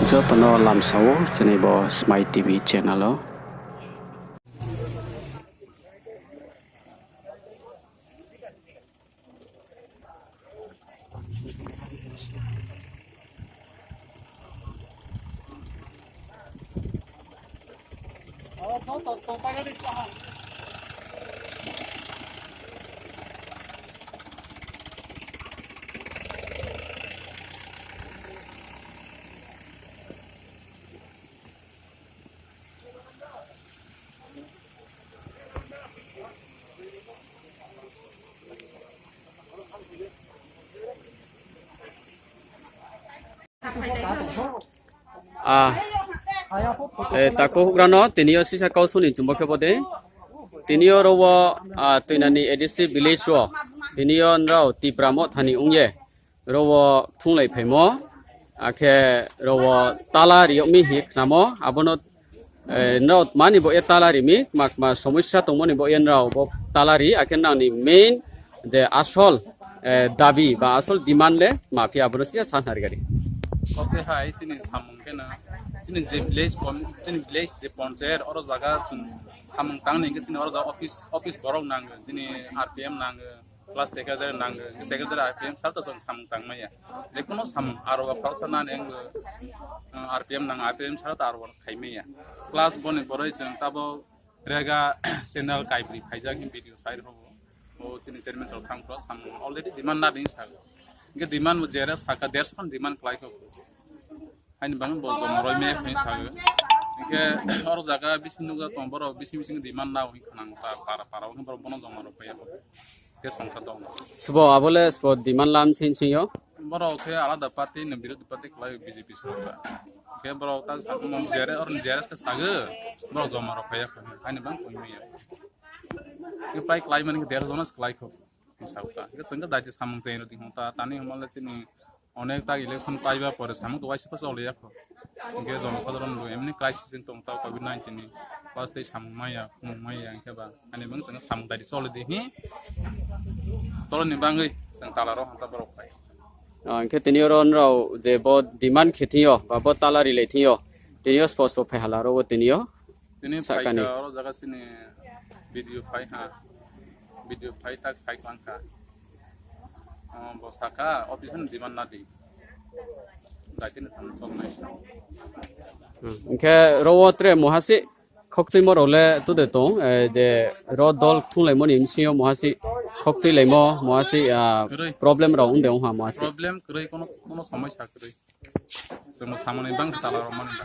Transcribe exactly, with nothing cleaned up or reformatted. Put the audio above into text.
Joto no lamsao chini bo Smai T V channel o. A, e, takhu houhgra no tini yo sisa kau suni chungmo khe bo de. Tini yo ro wo, a, Toinani A D C village wo. Tini yo nrao Tipra Motha ni ong ye ro wo thunglai phaimo, akhe ro wo tala ri yag mi hing ye khnamo, abo no, eh, nrao tma ni bo ye tala ri mi, kma kma somosya tongmo ni bo ye nrao bo tala ri, akhe nang ni main je asol, eh, dabi ba asol demand le tma phi abo no sisa sa nari gari. Oke hai, chini samung khe na, chini je village com-, chini village je panchayat, oro jaga chwng samung tang ni hingkhe chini oro jaga office, office borok nango, chini R P M nango, plus secretary nango, secretary R P M sal to chwng samung tang maya. Je kono samung aro ba khoroksa nani ang bo, uh, R P M nang, R P M sal to aro khai maya. Plus boni boroi chwng tabo rega channel kaibri phaijak hing video sai rw. O chini chairman sal thang pro samung already demand na ding sa. Hingkhe demand bo jere saka derso khan demand klai kho. Haini bang bo joma roi me phai sa. Hingkhe oro jaga bisi nukjak tong borok bisi bisi demand na hing khnang para para para hing borok bono joma rok phai ya. Khe songkha tong. Sbo abo le sbo demand lam sin sin yo. Borok khe alada party no birodhi party klai B J P songkha. Khe borok ta sa mo jere or jere sa sago. Borok joma rok phai ya. Haini bang koi me ya. Khe pai klai mani khe der jona se klai kho. Songkha. Khe songkha dai je samung chai no ding hong ta tani hong le chini Onek tak election paiba pore samung to waisa pha choli ya kho. Hingkhe jonosadharon bo emni crisis wng tong ta covid nineteen ni. Pas tei samung maya, khumung maya hingkhe ba. Ani bang chwng samung dai di choli di hi. Choli ni bangwi chwng tala rok hanta borok phai. Ah, hingkhe tini oro nrao je bo demand khe thing yo, ba bo tala rilai thing yo. Tini yo spo spo phai hala ro bo tini yo. Tini sakani. Phaikha, oro jaga chini B D O phai ha. B D O phai tak sai klang kha. O, bo saka, office ni demand na di. Daitini thang chol nai sa. Hmm. Hingkhe ro wo tre muhasi khokchimo rao le tude tong, eh, je ro dol thunglaimo ni bsing yo muhasi khokchilaimo, muhasi, ah, kwrwi. Problem rao ongde ong ha muhasi. Problem kwrwi, kono, kono somosya kwrwi. Chwngno samani bang tala rok mani ba.